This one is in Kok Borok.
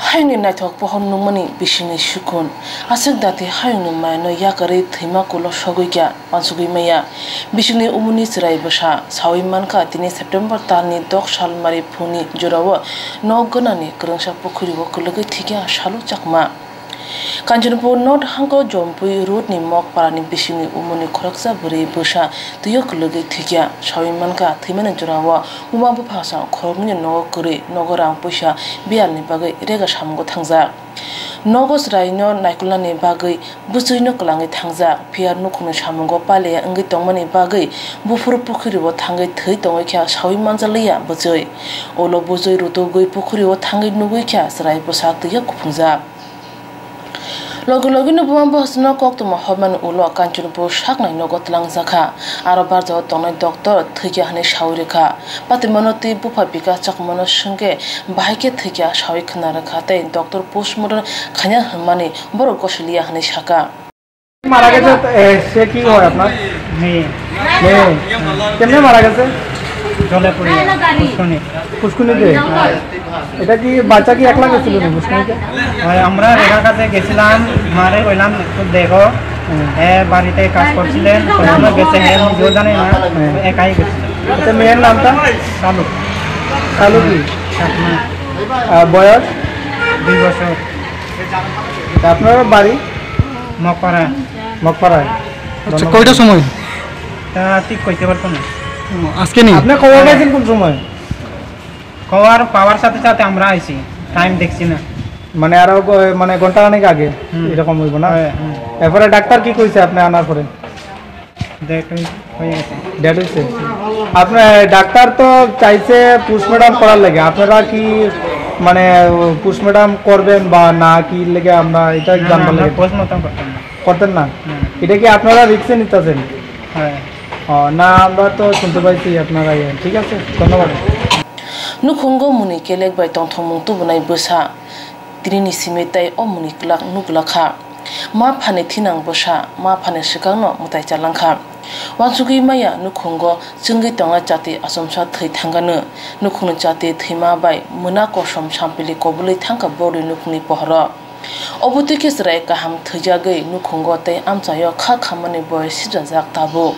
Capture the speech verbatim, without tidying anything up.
Hayungni naithok pohor nukmani bisingni sukun. Aswk dati hayungni mayano yakarwi thwima kulo sogwi kha, uansugwi maya. Bisingni umuni chwrai bwsa saui mankha, tini September talni dok salmari phungni jorao nok gwnani kwrwngsa pukhuri o kwlwgwi thwikha Salu Chakma. Kanchanpur North hangko Jompui road ni Mokpara ni bisingni umuni khoroksa bwrwi bwsa twi o kwlwgwi thwikha. Saui mankha, thwimani jorao buma bupha sa khoroknwi ni nogo kwrwi, nogo rang puisa biyal ni bagwi rega samungo thangjak. Nogo chwrai no naikolnani bagwi bwchwi no kwlangwi thangjak, phiya nukhungni samungo paliya wngwi tongmani bagwi buphuru pukhuri o thangwi thwi tongwi kha saui manjak liya bwchwi. Ulo bwchwi rutugwi pukhuri o thangwi nugwi kha chwrai bwsa twi o kuphungjak. Logi logi no buma bwsano koktwma hobmani ulo Kanchanpur saknai nogo twlangjakha. Aro barjao tongnai doctor thwikha hwnwi saui rwkha. Patimano twi bupha Bikas Chakmano swngkhe bahai khe thwikha saui khwna rwkha tei doctor postmortem khaina hwnmani borok gosiliya hwnwi sakha. মারা গেছে, এ, সে কি হয় আপনার? মেয়ে। মেয়ে। কেমনে মারা গেছে? জলে পড়ে, পুষ্কুনি। পুষ্কুনিতে? হ্যাঁ। এটা কি বাচ্চা কি একলা গেছিল না পুষ্কুনিতে? ওই আমরা রেখার কাছে গেছিলাম, মারে কইলাম, "একটু দেখো।" হুম। এ বাড়িতে কাজ করছিলেন, তো আমরা গেছে, হ্যাঁ, নিজেও জানে না, হুম। একাই গেছিল। আচ্ছা, মেয়ের নামটা? কালু। কালু কি? চাকমা। আহ, বয়স? দুই বছর। তা আপনার বাড়ি? মকপাড়া। মকপাড়ায়। আচ্ছা, ধন্যবাদ। কয়টার সময়? তা ঠিক কইতে পারতাম না। ও, আজকে নেই? আপনি খবর হ্যাঁ। পাইছেন কোন সময়? খবর পাওয়ার সাথে সাথে আমরা আইছি, টাইম দেখছি না। মানে আরো গ-, মানে ঘন্টা খানেক আগে হুম। এরকম হইব না? হ্যাঁ, হুম। এরপরে ডাক্তার কি কইছে আপনি আনার পরে? ডেট হই-, হয়ে গেছে। ডেট হইছে? আপনার ডাক্তার তো চাইছে পোস্টমর্টম করার লাগে, আপনারা কি মানে পোস্টমর্টম করবেন বা না কি লেগে আমরা এটা না, না, জানবার আমরা লাগে? পোস্টমর্টম করতাম না। করতেন না? হুম। এটা কি আপনারা রিস্কে নিতেছেন? হ্যাঁ। ও, না, আমরা তো শুনতে পাইছি আপনারা ইয়ে, ঠিক আছে? ধন্যবাদ। Nukhungo mwnwi kelek bai tongthokmung tubunai bwsa, tinini simi tei o mwnwi kwlak nuk glak kha. Ma phani thinang bwsa, ma phani swkangno mwtai chalangkha. Uansugwi maya nukhungo chwngwi tongnai chati achomsa thwi thangano. Nukhungni chati thwima bai muna kosom sampili kobulwi thangkha borokni nukhungni pohoro. Obo twi khe chwrai kaham thwijagwi nukhungo tei amchaio kha khammani boi sijajak tabuk.